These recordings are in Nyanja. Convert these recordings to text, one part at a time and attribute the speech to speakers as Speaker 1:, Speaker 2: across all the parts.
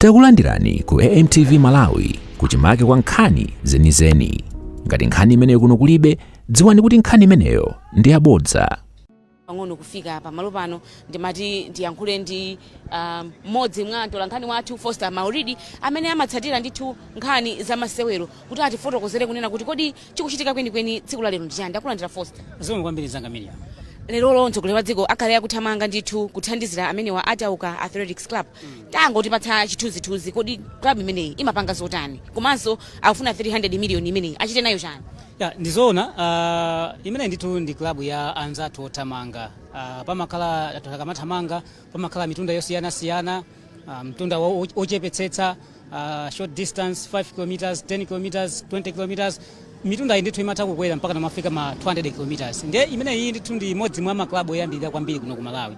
Speaker 1: Takulandirani ku AMTV Malawi, kuchimake kwa nkhani zenizeni. Ngati nkhani imeneyo kuno kulibe, dziwani kuti nkhani imeneyo ndi yabodza.
Speaker 2: Pang'ono kufika pamalo pano, ndimati ndiyankhule ndi mmodzi mwa mtolankhani wathu, Foster Mauridi, amene amatsatira ndithu nkhani za masewero, kuti atifotokozere kunena kuti kodi chikuchitika kwenikweni tsiku la lero ndi chani. Ndakulandira, Foster.
Speaker 3: Zikomo kwambiri, mzanga Miriam.
Speaker 2: Lerolo mtsogoleri wa dziko akhale akuthamanga ndithu kuthandizira amene wa Atauka Athletics Club. Tangotipatsa chithunzithunzi, kodi club imeneyi imapanga zotani, komanso akufuna 300 million imeneyi achite nayo chani?
Speaker 3: Ya, ndizoona, imeneyi ndithu ndi club ya anzathu othamanga. Pamakhala anthu akamathamanga, pamakhala mitunda yosiyanasiyana, mtunda ochepetsetsa, short distance, 5 km, 10 km, 20 km. Mitunda iyi ndithu imatha kukwera mpaka namafika ma 200 km. Ndiye imeneyi ndithu ndi imodzi mwa maklabu oyambirira kwambiri kuno ku Malawi.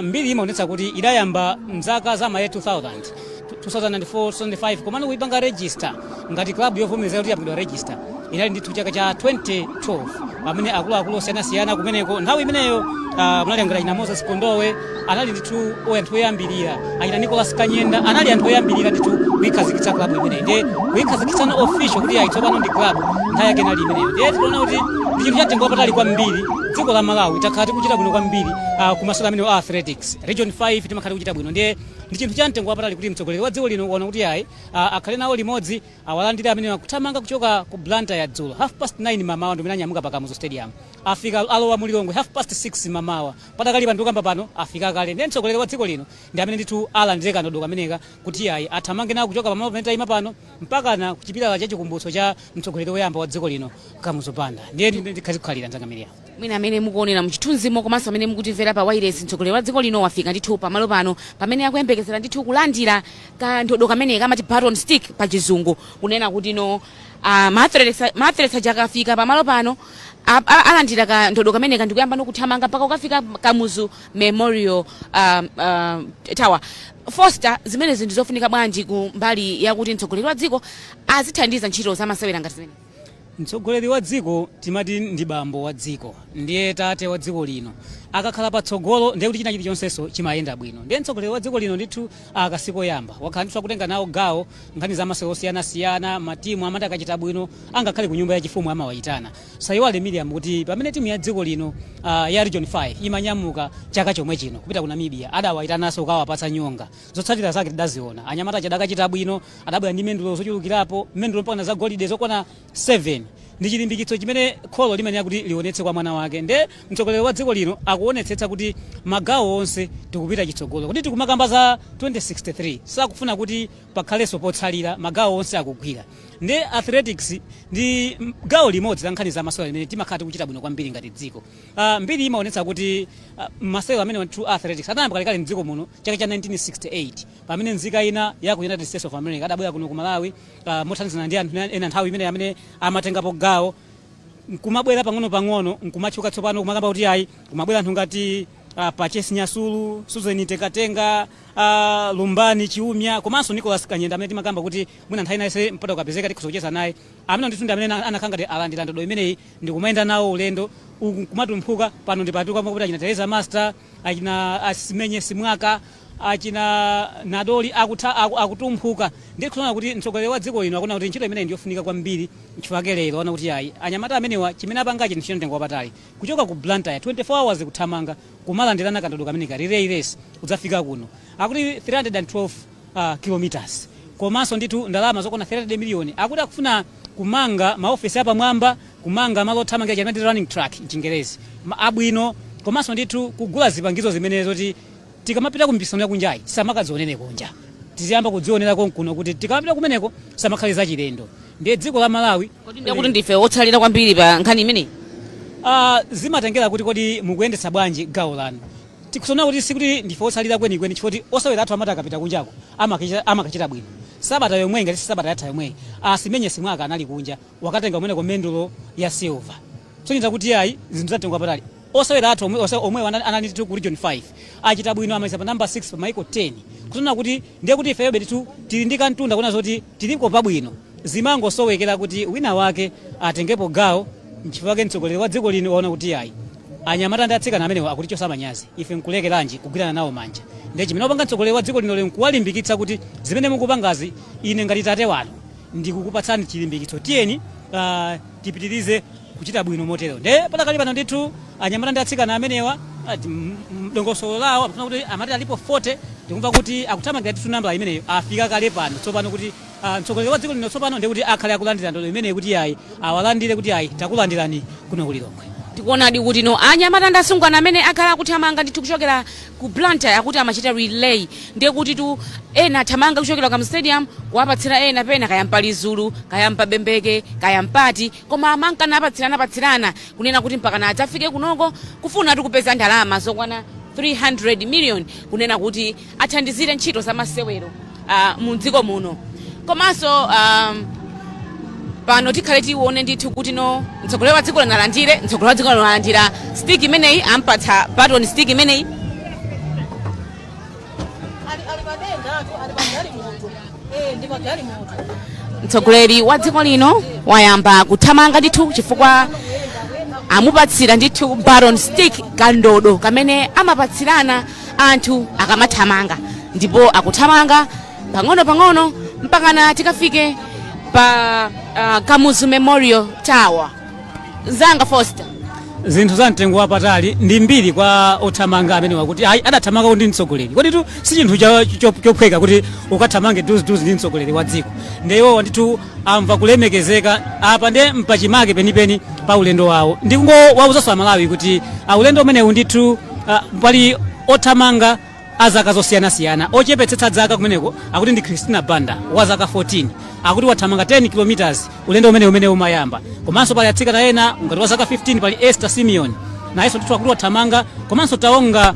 Speaker 3: Mbiri imaonetsa kuti idayamba mzaka za ma 2000, 2004, 2005, komano kuipanga register ngati club yovomerezeka kuti yapangidwa register inali ndithu chaka cha 2012, pamene akuluakulu osiyanasiyana kumeneko nthawi imeneyo, munali ngati achina Moses Kondowe, anali ndithu anthu oyambirira, achina Nicholas Kanyenda anali anthu oyambirira ndithu kuikhazikitsa club imeneyi. Ndiye kuikhazikitsana official kuti ayi, tsopano ndi club, nthawi yake inali imeneyo. Ndiye tikuona kuti ndi chinthu cha mtengo wapatali kwambiri. Dziko la Malawi takhala tikuchita bwino kwambiri kumasewera amenewo a athletics. Region 5 timakhala tikuchita bwino. Ndiye ndi chinthu cha mtengo wapatali kuti mtsogoleri wa dziko lino waona kuti ayi, akhale nawo limodzi, awalandire amene akuthamanga kuchoka ku Blantyre ya dzulo half past 9 mamawa, ndimene anyamuka pa Kamuzu Stadium. Afika, alowa mu Lilongwe half past 6 mamawa. Padakali pano tikamba pano afika kale. Ndiye mtsogoleri wa dziko lino ndi amene ndithu alandire kandodo kameneka kuti ayi, athamange nawo kuchoka pamalo pamene tayima pano mpaka na kuchipilala cha chikumbutso cha mtsogoleri woyamba wa dziko lino, Kamuzu Banda. Ndiye ndikhazikukhalira, mzanga Miriam.
Speaker 2: Mwina amene mukuonera muchithunzimo komanso amene mukutimvera pa wireless, mtsogoleri wa dziko lino wafika ndithu pamalo pano pamene akuyembekezera ndithu kulandira kandodo kamene kamati baton stick pa Chizungu, kunena kuti no, ma athletes aja akafika pamalo pano alandira kandodo kameneka ndikuyamba nokuthamanga mpaka kukafika Kamuzu Memorial Tower. Foster, zimene zinthu zofunika bwanji ku mbali yakuti mtsogoleri wa dziko azithandiza ntchito zamasewera ngati zimene?
Speaker 3: Mtsogoleri wa dziko timati ndi bambo wa dziko, ndiye tate wa dziko lino. Akakhala patsogolo ndiye kuti china chilichonsenso chimayenda bwino. Ndiye mtsogoleri wa dziko lino ndithu akasikoyamba wakhala ndithu akutenga nawo gawo nkhani za masewero osiyanasiyana. Matimu amati akachita bwino, angakhale ku nyumba yachifumu amawayitana. Sayiwale Miriam kuti pamene timu ya dziko lino ya Region 5 imanyamuka chaka chomwe chino kupita ku Namibia, adawayitananso kukawapatsa nyonga. Zotsatira zake tidaziona, anyamata aja adakachita bwino, adabwera ndi mendulo zochulukirapo, mendulo mpaka za golide zokwana 7. Ndi chilimbikitso chimene kholo limayenera kuti lionetse kwa mwana wake. Nde mtsogoleri wa dziko lino akuonetsetsa kuti magawo onse tikupita chitsogolo, kuti tikumakamba za 2063, sakufuna kuti pakhalenso potsalira, magawo onse akugwira. Nde athletics ndi gawo limodzi la nkhani za masewera limene timakhala tikuchita bwino kwambiri ngati dziko. Mbiri imaonetsa kuti masewera amene anthu athletics anayamba kalekale mdziko muno chaka cha 1968, pamene nzika ina ya ku United States of America adabwera kuno ku Malawi mothandizana ndi anthu ena nthawi imene amene amatengapo gawo, nkumabwera pang'ono-pang'ono, nkumatchuka. Tsopano kumakamba kuti ayi, kumabwera anthu ngati Pachesi Nyasulu, Susan Tekatenga, Lumbani Chiumya, komanso Nicholas Kanyenda, amene timakamba kuti mwina nthawi inayonse mpata ukapezeka tikhoza kucheza naye. Amene ndithu ndi amene anakhala ngati alandira ndodo imeneyi ndikumayenda nawo ulendo uku nkumatumphuka. Pano ndi patuka kuti achina Teresa Master, achina Asimenye Simwaka, achina Nadoli akutumphuka. Ndi kuona kuti mtsogoleri wa dziko lino akuona kuti ntchito imeneyi ndiyofunika kwambiri. Nchifukwa lero aona kuti ayi, anyamata amenewa chimene apangachi ndi mtengo wapatali, kuchoka ku Blantyre 24 hours kuthamanga, kumalandirana kandodo kameneka, relay race, kudzafika kuno, akuti 312 kilometers, komanso ndithu ndalama zokwana 300 miliyoni. Akuti akufuna kumanga maofesi apamwamba, kumanga malo othamangira, chimene running track mchingerezi, abwino, komanso ndithu kugula zipangizo zimene zoti tikamapita ku mipikisano yakunjayi tisamakadzionere kunja, tiziyamba kudzionera konkuno, kuti tikamapita kumeneko samakhale zachilendo. Ndiye dziko la Malawi
Speaker 2: Kodi ndiye kuti ndife otsalira kwambiri pa nkhani imeneyi?
Speaker 3: Zimatengera kuti kodi mukuyendetsa bwanji gawo lanu. Tikusona kuti sikuti ndife otsalira kwenikweni, chifukwa kuti osewera athu amati akapita kunjako amakachita bwino. Sabata yomweyi, ngati si sabata yatha yomweyi, Asimenye Simwaka anali kunja, wakatenga kumeneko mendulo ya silver, kusonyeza kuti ayi, zinthu za mtengo wapatali. Osewera athu omwe anali ndithu ku Region 5 achita bwino, amaliza pa number 6 pa maiko 10, kusonyeza kuti ndiye kuti ifeyobe ndithu tili ndi kantunda kuna zoti tiliko pabwino, zimangosowekera kuti wina wake atengepo gawo. Nchifukwa chake mtsogoleri wa dziko lino waona kuti ayi, anyamata ndi atsikana amenewo akutichosa manyazi, ife nkulekeranji kugwirana nawo manja? Ndiye chimene wapanga mtsogoleri wa dziko lino lero nkuwalimbikitsa kuti zimene mukupangazi, ine ngati tate wanu ndikukupatsani chilimbikitso, tiyeni tipitirize kuchita bwino motero. Ndiye padakali pano ndithu anyamata ndi atsikana amenewa dongosolo lawo amafuna kuti amati alipo 40. Ndikumva kuti akuthamangira ndithu nambala imeneyo, afika kale pano tsopano kuti mtsogoleri wa dziko lino tsopano ndiye kuti akhale akulandira ndodo imeneyi kuti ayi awalandire kuti ayi takulandirani kuno ku Lilongwe.
Speaker 2: Tikuonadi kuti no anyamata ndi asungwana amene akhala akuthamanga ndithu kuchokera ku Blantyre, akuti amachita relay, ndiye kuti tu ena athamanga kuchokera ku stadium kuwapatsira ena pena, kaya mpalizulu, kaya mpabembeke, kaya mpati, koma amankana apatsirana apatsirana kunena kuti mpakana adzafike kunoko kufuna tikupeza ndalama zokwana 300 million kunena kuti athandizire ntchito za masewero mu dziko muno. Komanso pano tikhale tione ndithu kuti no mtsogoleri wa dziko linalandire, mtsogoleri wa dziko linalandira stick imeneyi, ampatsa baton stick imeneyi.
Speaker 4: Ali ali padenga atu ali pagalimoto, ndi pagalimoto.
Speaker 2: Mtsogoleri wa dziko lino wayamba kuthamanga ndithu chifukwa amupatsira ndithu baton stick, kandodo kamene amapatsirana anthu akamathamanga, ndipo akuthamanga pang'ono-pang'ono mpakana tikafike pa Kamuzu Memorial Tower. Zanga Foster.
Speaker 3: Zinthu za mtengo wapatali ndi mbiri kwa othamanga amene wakuti ayi adathamanga ndi mtsogoleri. Kodi tu si chinthu chophweka kuti ukathamange duziduzi ndi mtsogoleri wa dziko. Ndiye iwowa ndithu amva kulemekezeka. Apa ndiye mpachimake penipeni pa ulendo wawo. Ndikungowawuzanso Amalawi kuti ulendo umenewu ndithu pali othamanga azaka zosiyanasiyana. Ochepetsetsa zaka kumeneko akuti ndi Christina Banda wa zaka 14, akuti wathamanga 10 km ulendo umene umayamba. Komanso pali atsikana ena ngati wa zaka 15, pali Esther Simeon, nayenso ndithu akuti wathamanga. Komanso Taonga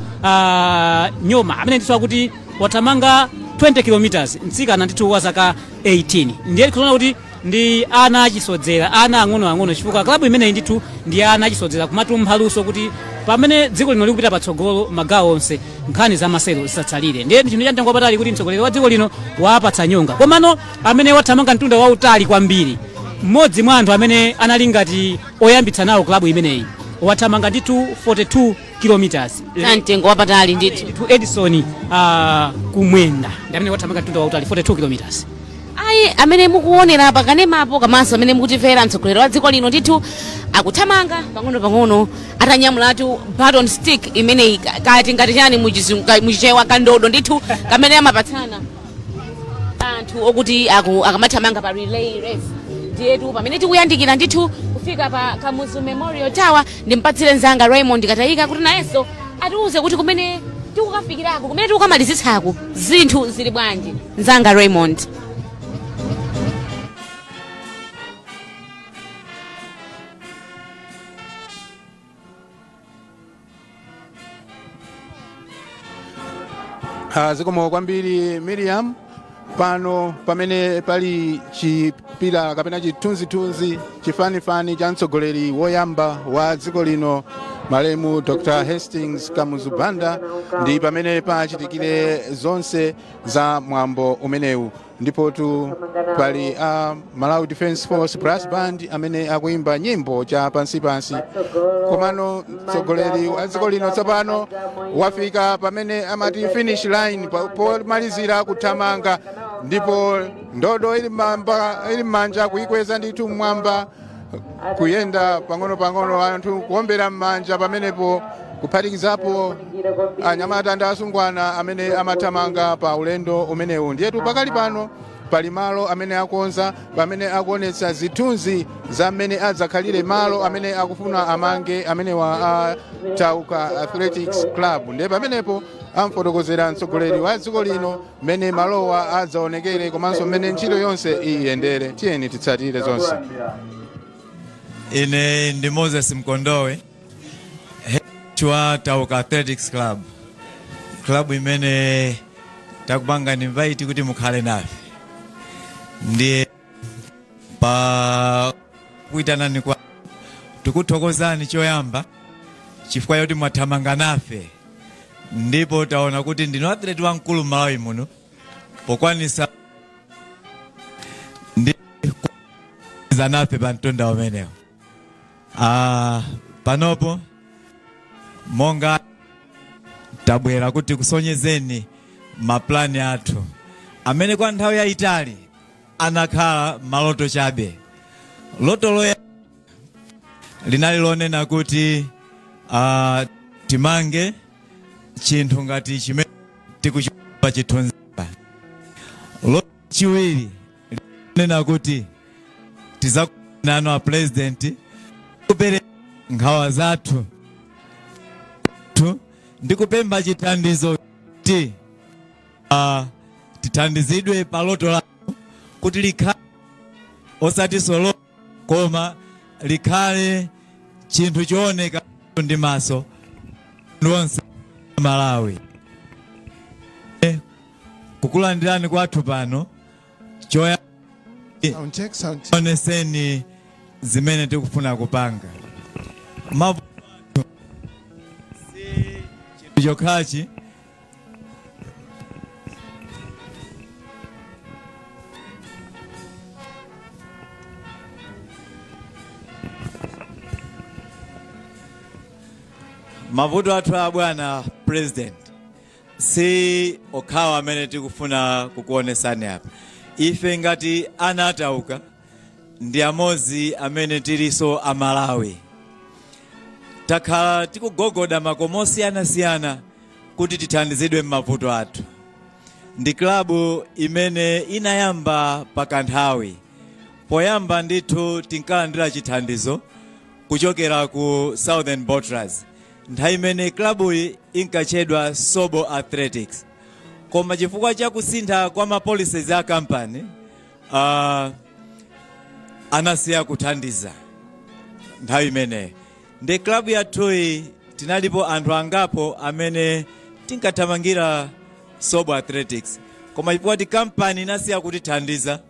Speaker 3: Nyoma amene ndithu akuti wathamanga 20 km, mtsikana ndithu wa zaka 18. Ndiye tikuona kuti ndi ana achisodzera, ana ang'onoang'ono, chifukwa klabu imeneyi ndithu ndi ana achisodzera kumatumpha luso kuti pamene dziko lino likupita patsogolo magawo onse, nkhani za masewero zisatsalire. Ndiye ndi chinthu cha mtengo wapatali kuti mtsogoleri wa dziko lino wapatsa nyonga. Komano amene wathamanga mtunda wautali kwambiri, mmodzi mwa anthu amene anali ngati oyambitsa nawo klabu imeneyi, wathamanga ndithu 42 kilometers.
Speaker 2: Za mtengo wapatali ndithu.
Speaker 3: Ndithu Edison Kumwenda ndi amene wathamanga mtunda wautali 42 kilometers.
Speaker 2: Ayi, amene mukuonera pakanemapo komanso amene mukutimvera, mtsogoleri wa dziko lino ndithu akuthamanga pang'ono-pang'ono atanyamulatu baton stick imeneyi, kati ngati chani muchichewa, kandodo ndithu kamene amapatsana anthu okuti akamathamanga pa relay race. Ndiyetu pamene tikuyandikira ndithu kufika pa Kamuzu Memorial Tower, ndimpatsire mzanga Raymond Katayika kuti nayenso atiuze kuti kumene tikukafikirako, kumene tikukamalizitsako, zinthu zili bwanji. Mzanga Raymond.
Speaker 5: Zikomo kwambiri Miriam. Pano pamene pali chipilala kapena chithunzithunzi, chifanifani cha mtsogoleri woyamba wa dziko lino, malemu Dr Hastings Kamuzu Banda, ndi pamene pachitikire zonse za mwambo umenewu. Ndipotu pali a Malawi Defence Force Brass Band amene akuimba nyimbo cha pansipansi. Komano mtsogoleri wa dziko lino tsopano wafika pamene amati finish line, pomalizira kuthamanga, ndipo ndodo ili m'manja, kuyikweza ndithu mmwamba, kuyenda pang'ono-pang'ono, anthu kuombera m'manja pamenepo, kuphatikizapo anyamata ndi asungwana amene amathamanga pa ulendo umenewu. Ndiyetu pakali pano pali malo amene akonza pamene akuonetsa zithunzi za mmene adzakhalire malo amene akufuna amange amenewa a Tauka Athletics Club. Ndiye pamenepo amfotokozera mtsogoleri wa dziko lino mmene malowa adzaonekere komanso mmene ntchito yonse iyendere. Tiyeni titsatire zonse.
Speaker 6: Ine ndi Moses Mkondowe, head wa Tauka Athletics Club, club imene takupanga invite kuti mukhale nafe. Ndiye pa kuitanani kwa tikuthokozani choyamba chifukwa choti mwathamanga nafe, ndipo taona kuti ndinu athlete wamkulu m'Malawi muno pokwanisa ndi kuza nafe pa mtunda umenewo. Panopo monga Tabwera kuti kusonyezeni maplani athu amene kwa nthawi yayitali anakhala maloto chabe. Loto loya linali lonena kuti timange chinthu ngati chimene tikuchipa chithunzi. Loto chiwiri linena kuti tizakunano a President kupereka nkhawa zathu ndi kupempha chithandizo kuti tithandizidwe pa loto lathu kuti likhale osati solo, koma likhale chinthu chooneka ndi maso onse Malawi. Kukulandirani kwathu pano choya
Speaker 5: Sound check, sound check.
Speaker 6: Oneseni zimene tikufuna kupanga. Mavuto si chinthu chokhachi. Mavuto athu a bwana President si okhawa amene tikufuna kukuonesani apa. Ife ngati ana atauka ndi amodzi amene tiliso Amalawi, takhala tikugogoda makomo osiyanasiyana kuti tithandizidwe m'mavuto athu. Ndi klabu imene inayamba pakanthawi. Poyamba ndithu tinkalandira chithandizo kuchokera ku Southern Bottlers, nthawi imene klabuyi inkatchedwa Sobo Athletics. Koma chifukwa cha kusintha kwa ma policies a kampani, anasiya kuthandiza nthawi imeneyo. Ndi klabu yathuyi tinalipo anthu angapo amene tinkathamangira Sobo Athletics, koma chifukwa ti kampani inasiya kutithandiza,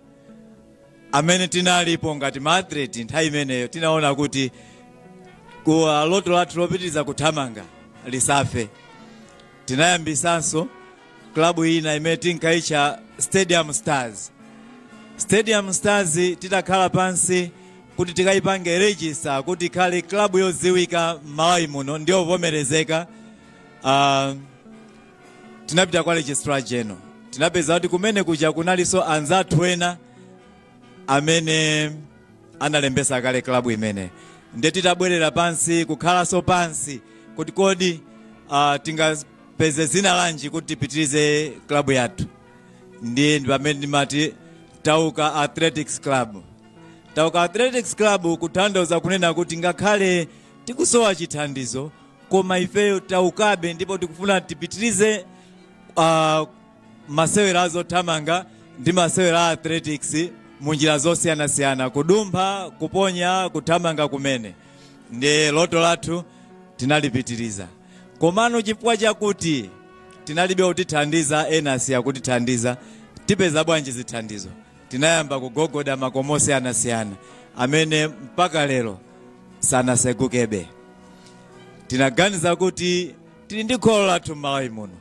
Speaker 6: amene tinalipo ngati ma athlete nthawi imeneyo tinaona kuti ku loto lathu lopitiriza kuthamanga lisafe, tinayambisanso klabu ina imene tinkayitcha Stadium Stars. Stadium Stars, titakhala pansi kuti tikayipange register kuti ikhale klabu yodziwika m'Malawi muno ndi yovomerezeka, tinapita kwa Registrar General. Tinapeza kuti kumene kuja kunalinso anzathu ena amene analembesa kale klabu imene. Ndiye titabwerera pansi, kukhalanso pansi kuti kodi tingapeze zina lanji kuti tipitirize klabu yathu, ndiye ndi pamene ndimati Tauka Athletics Club. Tauka Athletics Club kutanthauza kunena kuti ngakhale tikusowa chithandizo, koma ifeyo taukabe ndipo tikufuna tipitirize masewera azothamanga ndi masewera a athletics mu njira zosiyanasiyana, kudumpha, kuponya, kuthamanga kumene. Ndiye loto lathu tinalipitiriza. Komano chifukwa chakuti tinalibe kutithandiza, ena asiya kutithandiza, tipeza bwanji zithandizo? Tinayamba kugogoda makomo osiyanasiyana amene mpaka lero sanasegukebe. Tinaganiza kuti tili ndi kholo lathu m'Malawi muno,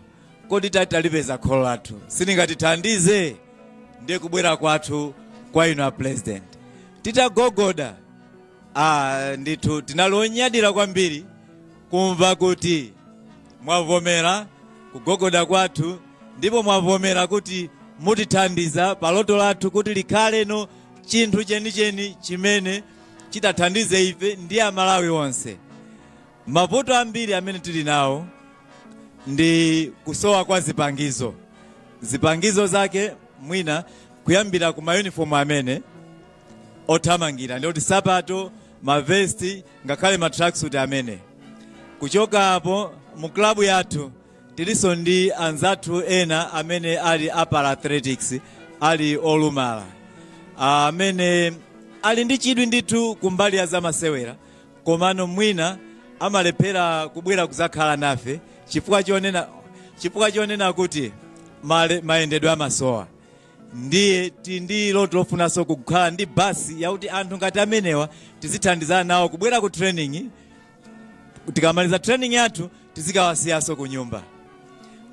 Speaker 6: kodi tati talipeza kholo lathu silingatithandize? Ndiye kubwera kwathu kwa inu a President, titagogoda, ndithu tinali onyadira kwambiri kumva kuti mwavomera kugogoda kwathu ndipo mwavomera kuti mutithandiza pa loto lathu kuti likhaleno chinthu chenicheni chimene chitathandize ife ndi Amalawi onse. Mavuto ambiri amene tili nawo ndi kusowa kwa zipangizo. Zipangizo zake mwina kuyambira ku mayunifomu amene othamangira, ndikuti sapato, mavesti, ngakhale ma tracksuit amene. Kuchoka apo, mu klabu yathu tilinso ndi anzathu ena amene ali a para athletics, ali olumala, amene ali ndi chidwi ndithu kumbali ya zamasewera, komano mwina amalephera kubwera kuzakhala nafe chifukwa chonena kuti mayendedwe amasowa. Ndiye tili ndi loto lofunanso kukhala ndi basi yakuti anthu ngati amenewa tizithandizana nawo kubwera ku training. Tikamaliza training yathu, tizikawasiyanso ku nyumba.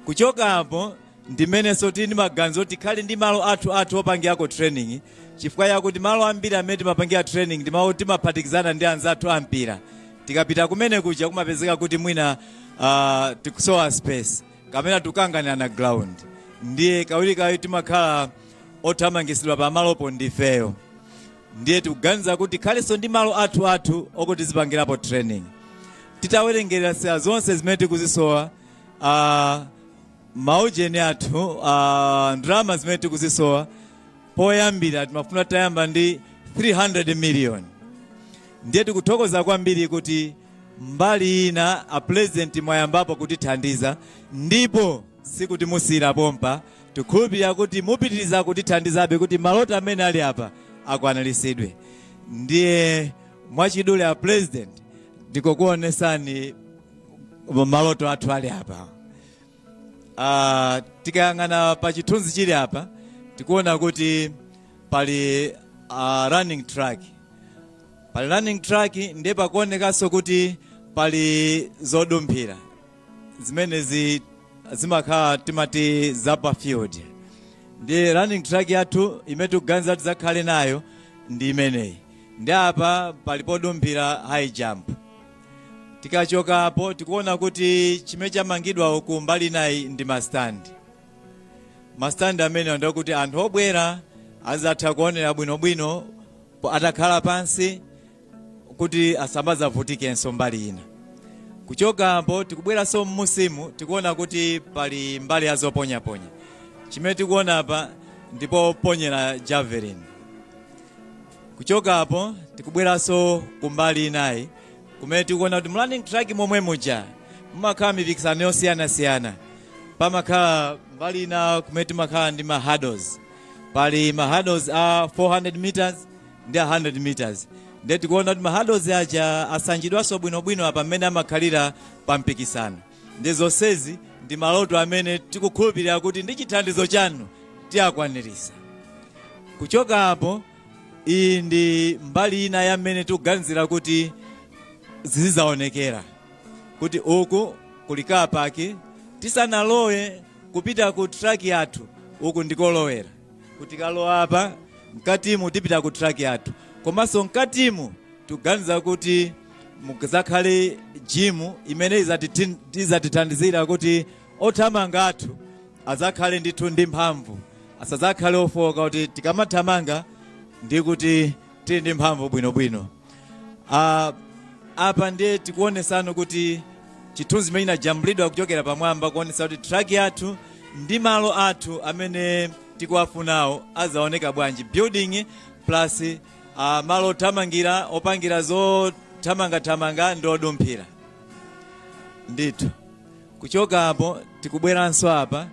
Speaker 6: Kuchoka apo, ndimenenso tili ndi maganizo tikhale ndi malo athu athu opangirako training, chifukwa yakuti malo ambiri amene timapangira training ndi malo timaphatikizana ndi anzathu ampira. Tikapita kumene kuja kumapezeka kuti mwina Tikusowa space kapena tukanganirana ground, ndiye kawirikawiri timakhala othamangisidwa pamalopo ndifeyo. Ndiye tikuganiza kuti khalenso ndi malo athu athu okuti tizipangirapo training. Titawerengerera sera zonse zimene tikuzisowa, maujeni athu, ndalama zimene tikuzisowa, poyambira timafuna tayamba ndi 300 million. Ndiye tikuthokoza kwambiri kuti mbali ina a President mwayambapo kutithandiza, ndipo sikuti musiyira pompa. Tikhulupirira kuti mupitiriza kutithandizabe kuti maloto amene ali apa akwaniritsidwe. Ndiye mwachidule, a President, ndikokuonesani maloto athu ali apa. Tikayang'ana pa chithunzi chili apa, tikuona kuti pali running track, pali running track, ndiye pakuonekanso kuti pali zodumphira zimenezi zimakhala timati zapa field. Ndi running track yathu imene tikuganiza tidzakhale nayo ndi imeneyi. Ndi apa pali podumphira high jump. Tikachoka apo, tikuona kuti chimene chamangidwa uku mbali inayi ndi ma stand. Ma stand amene ndikuti anthu obwera azatha kuonera bwinobwino atakhala pansi kuti asamazavutikenso mbali ina. Kuchoka apo, tikubweranso mmusimu, tikuona kuti pali mbali ya zoponyaponya. Chimene tikuona apa ndipo ponyera javelin. Kuchoka apo, tikubweranso kumbali inayi kumene tikuona kuti mu running track momwe muja mumakhala mipikisano yosiyanasiyana. Pamakhala mbali ina kumene timakhala ndi ma hurdles. Pali ma hurdles a 400 meters ndi a 100 meters. Ndiye tikuona kuti ma hurdles aja asanjidwanso bwinobwino apa mmene amakhalira pa mpikisano. Ndi zonsezi ndi maloto amene tikukhulupirira kuti ndi chithandizo chanu tiyakwanirisa. Kuchoka apo, iyi ndi mbali ina ya mmene tikuganizira kuti zizidzaonekera, kuti uku kuli car park tisanalowe kupita ku track yathu. Uku ndikolowera kuti kalowa apa mkatimu tipita ku track yathu. Komanso mkatimu tikuganiza kuti muzakhale gym imene izatithandizira kuti othamanga athu azakhale ndithu ndi mphamvu, asazakhale ofoka, kuti tikamathamanga ndi kuti tili ndi mphamvu bwinobwino. Apa ndiye tikuonesano kuti chithunzi chimene chinajambulidwa kuchokera pamwamba kuonesa kuti track yathu ndi malo athu amene tikuwafunawo azaoneka bwanji, building plus malo othamangira, opangira zothamangathamanga ndi odumphira ndithu. Kuchoka apo, tikubweranso apa,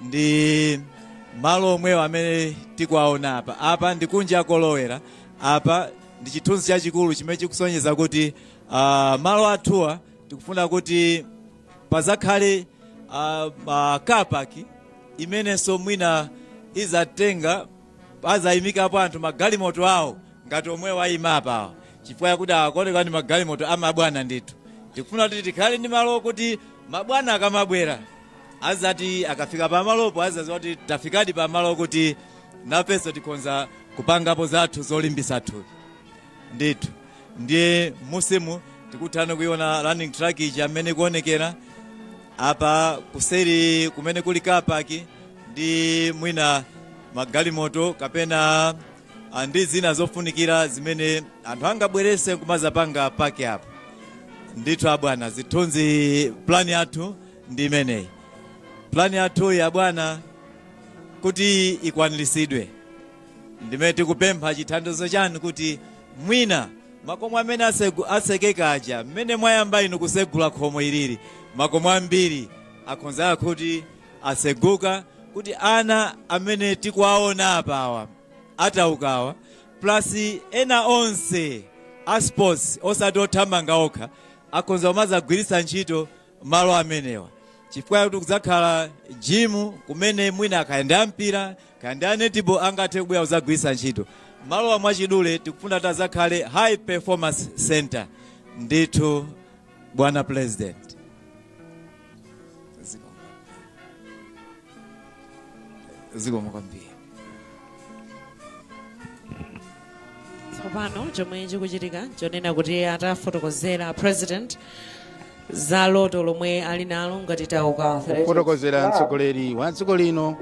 Speaker 6: ndi malo omwewo amene tikuwaona apa. Apa ndi kunja kolowera. Apa ndi chithunzi chachikulu chimene chikusonyeza kuti malo athuwa tikufuna kuti pazakhale car park imenenso mwina izatenga, azayimikapo anthu magalimoto awo ngati omwe wayima apawa, chifukwa yakuti akuoneka ndi magalimoto amabwana ndithu. Tikufuna kuti tikhale ndi malo kuti mabwana akamabwera azati akafika pamalopo azaziwa kuti tafikadi pamalo kuti nafenso tikonza kupangapo zathu zolimbisa thupi ndithu. Ndiye musimu tikuthana kuiona running track ija amene kuonekera apa, kuseri kumene kuli car park ndi mwina magalimoto kapena ndi zina zofunikira zimene anthu angabwerese kumazapanga park apo ndithu. Abwana, zithunzi, plan yathu ndi imeneyi. Plan yathu ya bwana kuti ikwaniritsidwe, ndimene tikupempha chithandizo chanu kuti mwina makomo amene asekeka aja, mmene mwayamba inu kusegula khomo ilili, makomo ambiri akhonza kuti aseguka kuti ana amene tikuwaona apawa ataukawa plus ena onse a sports, osati othamanga okha, akhonza kumazagwiritsa ntchito malo amenewa, chifukwa kuti kudzakhala gym kumene mwina akayenda mpira kayenda netball angathe kubwera kuzagwiritsa ntchito malowa. Mwachidule, tikufuna kuti azakhale high performance center ndithu, bwana President. Zikomo, zikomo kwambiri.
Speaker 7: Tsopano chomwe chikuchitika chonena kuti atafotokozera President Za loto lomwe ali nalo ngati Tauka Athletics
Speaker 5: Kufotokozera
Speaker 7: Club.
Speaker 5: mtsogoleri wa dziko lino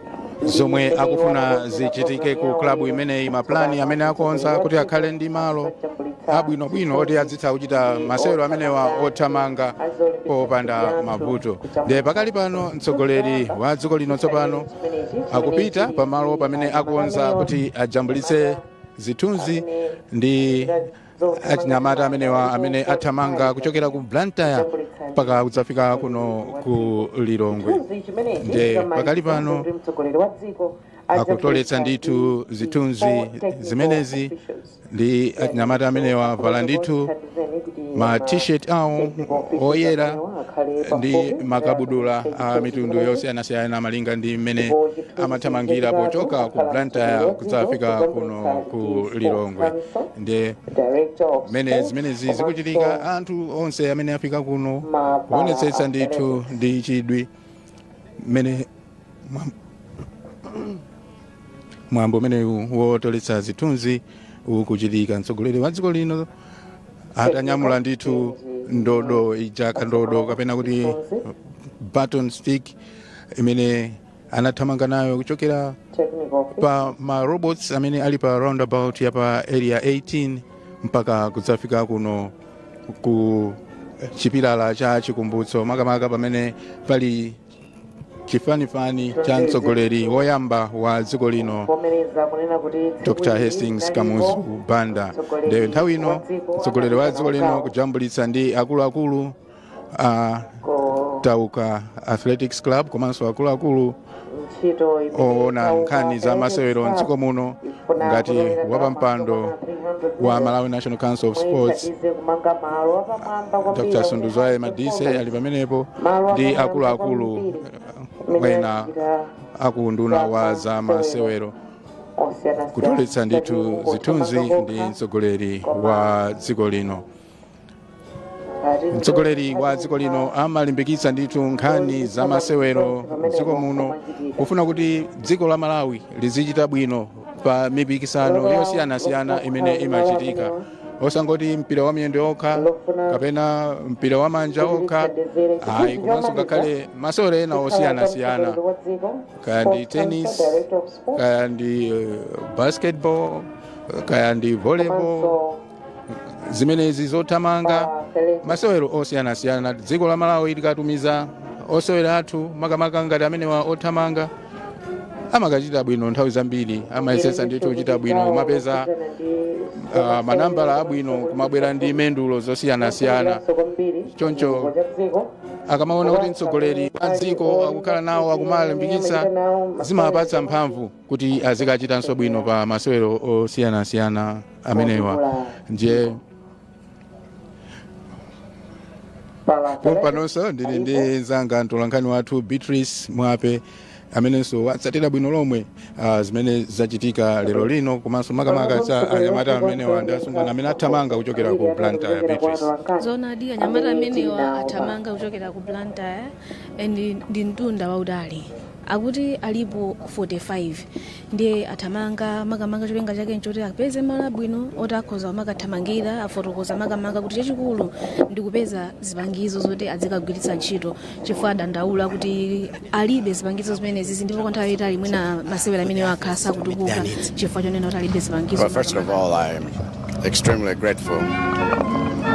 Speaker 5: zomwe akufuna zichitike ku klabu imeneyi, maplani amene akonza kuti akhale ndi malo abwinobwino oti adzitha kuchita masewero amenewa othamanga popanda mavuto. Ndiye pakali pano mtsogoleri wa dziko lino tsopano akupita pamalo pamene akonza kuti ajambulitse zithunzi ndi achinyamata amenewa amene athamanga kuchokera ku Blantyre mpaka kudzafika kuno ku Lilongwe. Ndiye pakali pano akutoletsa ndithu zithunzi zimenezi ndi achinyamata amenewa, avala ndithu ma T-shirt awo oyera ndi makabudula a mitundu yosiyanasiyana malinga ndi mmene amathamangira pochoka ku Blantyre kudzafika kuno ku Lilongwe. Ndiye mmene zimenezi zikuchitika, anthu onse amene afika kuno kuonetsetsa ndithu ndi chidwi mmene mwambo umenewu wotoletsa zithunzi ukuchitika. Mtsogoleri wa dziko lino atanyamula ndithu ndodo ija, kandodo kapena kuti baton stick, imene anathamanga nayo kuchokera pa ma robots amene ali pa roundabout ya pa Area 18 mpaka kudzafika kuno ku chipilala cha chikumbutso, makamaka pamene pali chifanifani cha mtsogoleri woyamba wa dziko lino, Dr Hastings Kamuzu Banda. Ndiye nthawi ino mtsogoleri wa dziko lino kujambulitsa ndi akuluakulu a Tauka Athletics Club komanso akuluakulu oona nkhani za masewero mdziko muno, ngati wapampando wa Malawi National Council of Sports, Dr Sunduzwaye Madise, ali pamenepo ndi akuluakulu ena akunduna wa za masewero, kutoletsa ndithu zithunzi ndi mtsogoleri wa dziko lino. Mtsogoleri wa dziko lino amalimbikitsa ndithu nkhani za masewero mdziko muno, kufuna kuti dziko la Malawi lizichita bwino pa mipikisano yosiyanasiyana imene imachitika, osangoti mpira wa miyendo okha kapena mpira wa manja okha, ayi, komanso ngakhale masewero ena osiyanasiyana, kaya ndi tennis, kaya ndi basketball, kaya ndi volleyball, zimenezi zothamanga, masewero osiyanasiyana. Dziko la Malawi likatumiza osewera athu, makamaka ngati amenewa othamanga, amakachita bwino. Nthawi zambiri amayesetsa ndithu kuchita bwino, kumapeza manambala abwino, kumabwera ndi mendulo zosiyanasiyana. Choncho akamaona kuti mtsogoleri wa dziko akukhala nawo, akumalimbikitsa, zimapatsa mphamvu kuti azikachitanso bwino pa masewero osiyanasiyana amenewa. Ndiye pompanonso ndili ndi mzanga mtolankhani wathu Beatrice Mwape, amenenso watsatira bwino lomwe zimene zachitika lero lino, komanso makamaka za anyamata amenewa ndi asungwana amene athamanga kuchokera ku Blantyre. Beatrice.
Speaker 8: Zoonadi, anyamata amenewa athamanga kuchokera ku Blantyre and ndi mtunda wautali, akuti alipo 45. Ndiye athamanga makamaka cholinga chake nchoti apeze malo abwino oti akhoza kumakathamangira. Afotokoza makamaka kuti chachikulu ndi kupeza zipangizo zoti azikagwiritsa ntchito, chifukwa adandaula kuti alibe zipangizo zimenezi, ndipo kwa nthawi yayitali mwina masewera amenewa akhala sakutukuka chifukwa chonena kuti alibe zipangizo.
Speaker 9: Well, first of all, I'm extremely grateful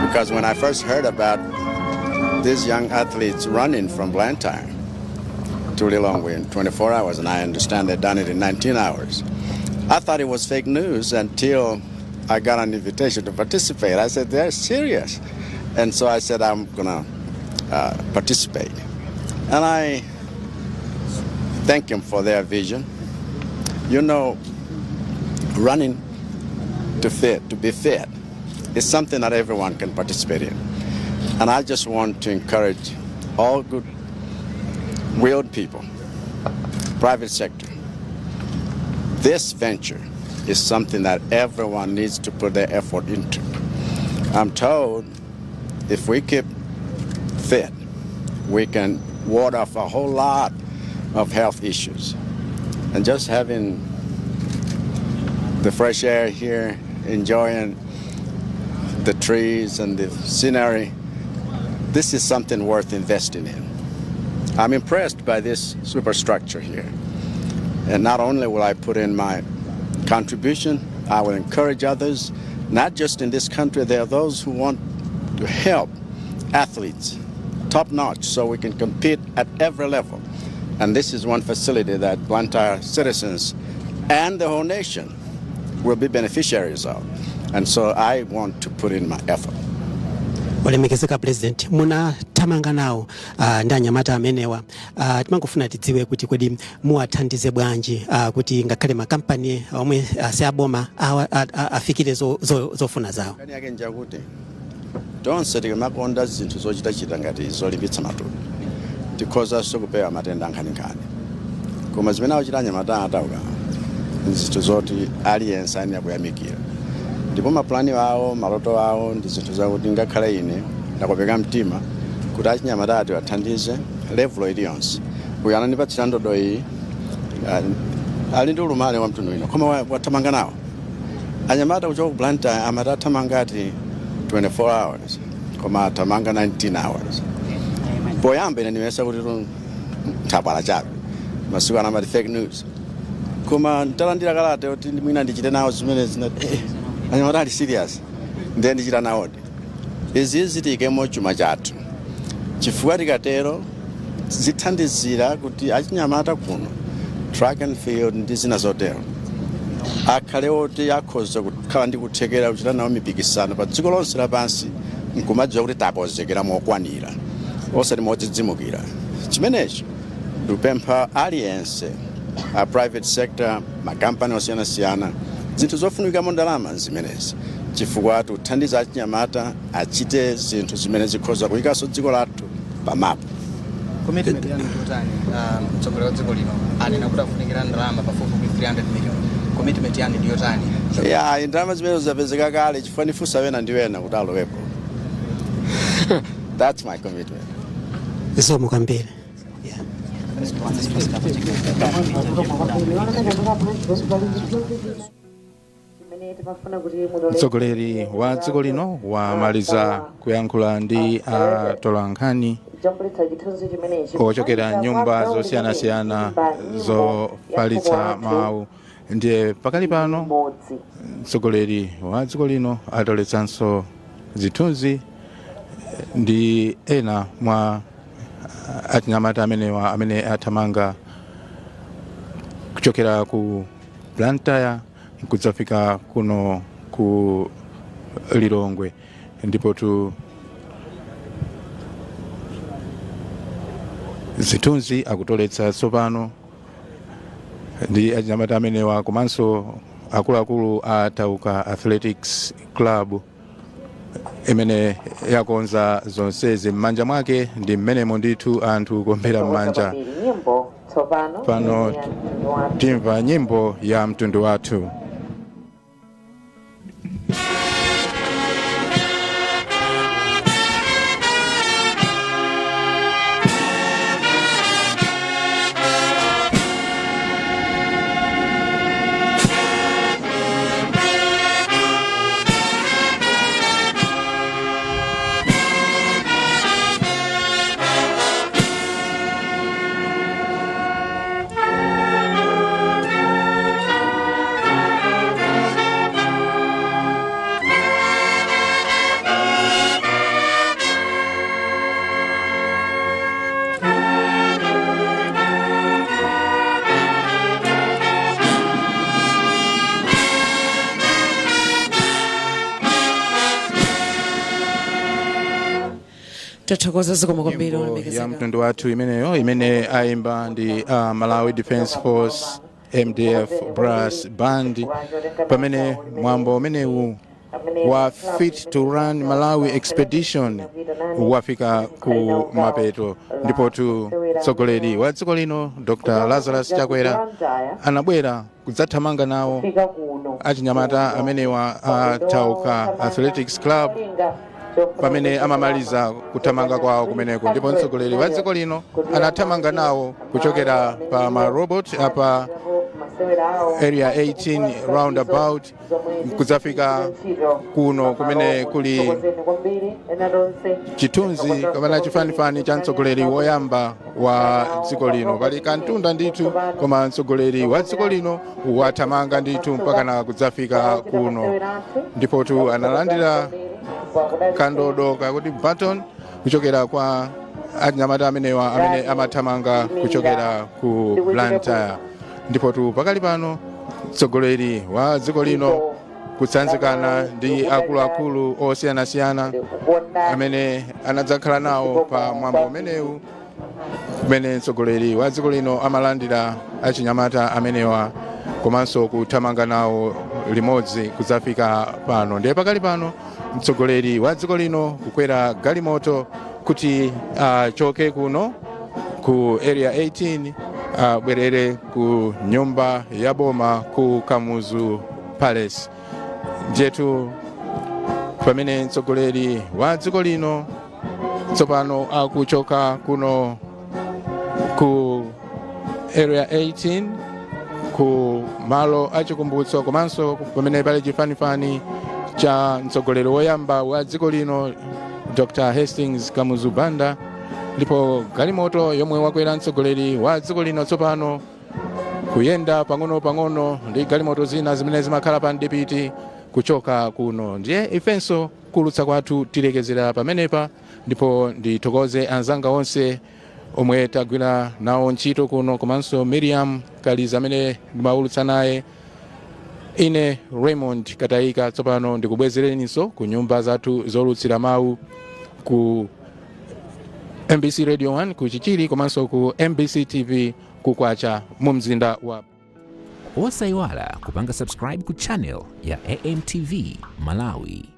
Speaker 9: because when I first heard about these young athletes running from Blantyre to Lilongwe in 24 hours, and I understand they've done it in 19 hours, I thought it was fake news until I got an invitation to participate. I said, "They're serious." And so I said, "I'm going to participate." And I thank them for their vision. Running to be fit, is something that everyone can participate in. And I just want to encourage all good willed people, private sector. This venture is something that everyone needs to put their effort into. I'm told if we keep fit, we can ward off a whole lot of health issues. And just having the fresh air here, enjoying the trees and the scenery, This is something worth investing in. I'm impressed by this superstructure here. And not only will I put in my contribution, I will encourage others, not just in this country. There are those who want to help athletes top notch so we can compete at every level. And this is one facility that Blantyre citizens and the whole nation will be beneficiaries of. And so I want to put in my effort.
Speaker 10: Olemekezeka President, munathamanga nawo ndi anyamata amenewa. Timangofuna tidziwe kuti kodi muwathandize bwanji kuti ngakhale makampani omwe si aboma afikire zofuna zawo?
Speaker 9: Nkhani yake njakuti tonse tikamakonda zinthu zochitachita ngati zolimbitsa matupi, tikhozanso kupewa matenda ankhaninkhani. Koma zimene akuchita anyamata a Tauka zinthu zoti aliyense ayenera kuyamikira, ndipo mapulani awo, maloto awo ndi zinthu zakuti ngakhale ine ndakopeka mtima kuti achinyamata ati athandize level iliyonse. Uyu anandipatsira ndodo iyi, ali ndi ulumali wa mtundu wina, koma wathamanga nawo anyamata kuchoka ku Blantyre. Amati athamanga ati 24 hours, koma athamanga 19 hours. Poyamba ine ndimesa kuti nthabwala chabe, masiku ana amati fake news, koma ntalandira kalata kuti mwina ndichite nawo zimene zinati anyamata ali serious, ndiye ndichita nawodi. Izi zitiyikemo chuma chathu, chifukwa tikatero zithandizira kuti achinyamata kuno, track and field ndi zina zotero, akhale oti akhoza kukhala ndi kuthekera kuchita nawo mipikisano pa dziko lonse lapansi, nkumadziwa kuti takonzekera mokwanira, osati modzidzimukira. Chimenecho ndikupempha aliyense, a private sector, makampani osiyanasiyana, zinthu zofunikamo ndalama zimenezi, chifukwa tikuthandiza achinyamata achite zinthu zimene zikhoza kuyikanso dziko lathu pamapu.
Speaker 11: Commitment yanu ndiyotani? Mtsogoleri wa dziko lino anena kuti afunikira ndalama pafupifupi 300 million. Commitment yanu ndiyotani?
Speaker 9: Ya, ndalama zimene zapezeka kale, chifukwa ndifunsa wena ndi wena kuti alowepo. That's my commitment.
Speaker 10: Zikomo kwambiri.
Speaker 5: Mtsogoleri wa dziko lino wamaliza kuyankhula ndi atolankhani ochokera nyumba zosiyanasiyana zofalitsa mawu. Ndiye pakali pano mtsogoleri wa dziko lino atoletsanso zithunzi ndi ena mwa achinyamata amenewa amene athamanga kuchokera ku Blantyre kudzafika kuno ku Lilongwe. Ndipo tu zithunzi akutoletsa tsopano ndi achinyamata amenewa komanso akuluakulu a Tauka Athletics Club imene yakonza zonsezi. M'manja mwake ndi mmenemo ndithu, anthu kuombera m'manja. Pano timva nyimbo ya mtundu wathu.
Speaker 7: Tathokoza, zikomo kwambiri.
Speaker 5: Nyimbo ya
Speaker 7: Olemekezeka.
Speaker 5: mtundu wathu imeneyo, imene ayimba ndi Malawi Defence Force, MDF Brass Band, pamene mwambo umenewu wa Fit to Run Malawi Expedition wafika ku mapeto. Ndipo tu mtsogoleri wa dziko lino, Dr Lazarus Chakwera, anabwera kudzathamanga nawo achinyamata amenewa a Tauka Athletics Club pamene amamaliza kuthamanga kwawo kumeneko. Ndipo mtsogoleri wa dziko lino anathamanga nawo kuchokera pa marobot apa. Area 18 roundabout kudzafika kuno kumene kuli chithunzi kapena chifanifani cha mtsogoleri woyamba wa dziko lino. Pali kantunda ndithu, koma mtsogoleri wa dziko lino wathamanga ndithu mpaka na kudzafika kuno, ndipotu analandira kandodo kakuti baton kuchokera kwa anyamata amenewa amene amathamanga kuchokera ku Blantyre. Ndipotu pakali pano mtsogoleri wa dziko lino kutsanzikana ndi akuluakulu osiyanasiyana amene anadzakhala nawo pa mwambo umenewu, kumene mtsogoleri wa dziko lino amalandira achinyamata amenewa komanso kuthamanga nawo limodzi kudzafika pano. Ndiye pakali pano mtsogoleri wa dziko lino kukwera galimoto kuti achoke kuno ku Area 18, abwerere ku nyumba ya boma ku Kamuzu Palace. Njetu pamene mtsogoleri wa dziko lino tsopano akuchoka kuno ku Area 18, ku malo achikumbutso komanso pamene pali chifanifani cha mtsogoleri woyamba wa dziko lino, Dr Hastings Kamuzu Banda. Ndipo galimoto yomwe wakwera mtsogoleri wa dziko lino tsopano kuyenda pang'ono-pang'ono ndi galimoto zina zimene zimakhala pa mdipiti kuchoka kuno. Ndiye ifenso kulutsa kwathu tilekezera pamenepa, ndipo ndithokoze anzanga onse omwe tagwira nawo ntchito kuno, komanso Miriam Kaliza amene ndimaulutsa naye. Ine Raymond Katayika, tsopano ndikubwezereninso ku nyumba zathu zolutsira mawu ku MBC Radio 1 ku Chichiri komanso ku MBC TV ku Kwacha mu mzinda wa
Speaker 1: Osayiwala kupanga subscribe ku channel ya AMTV Malawi.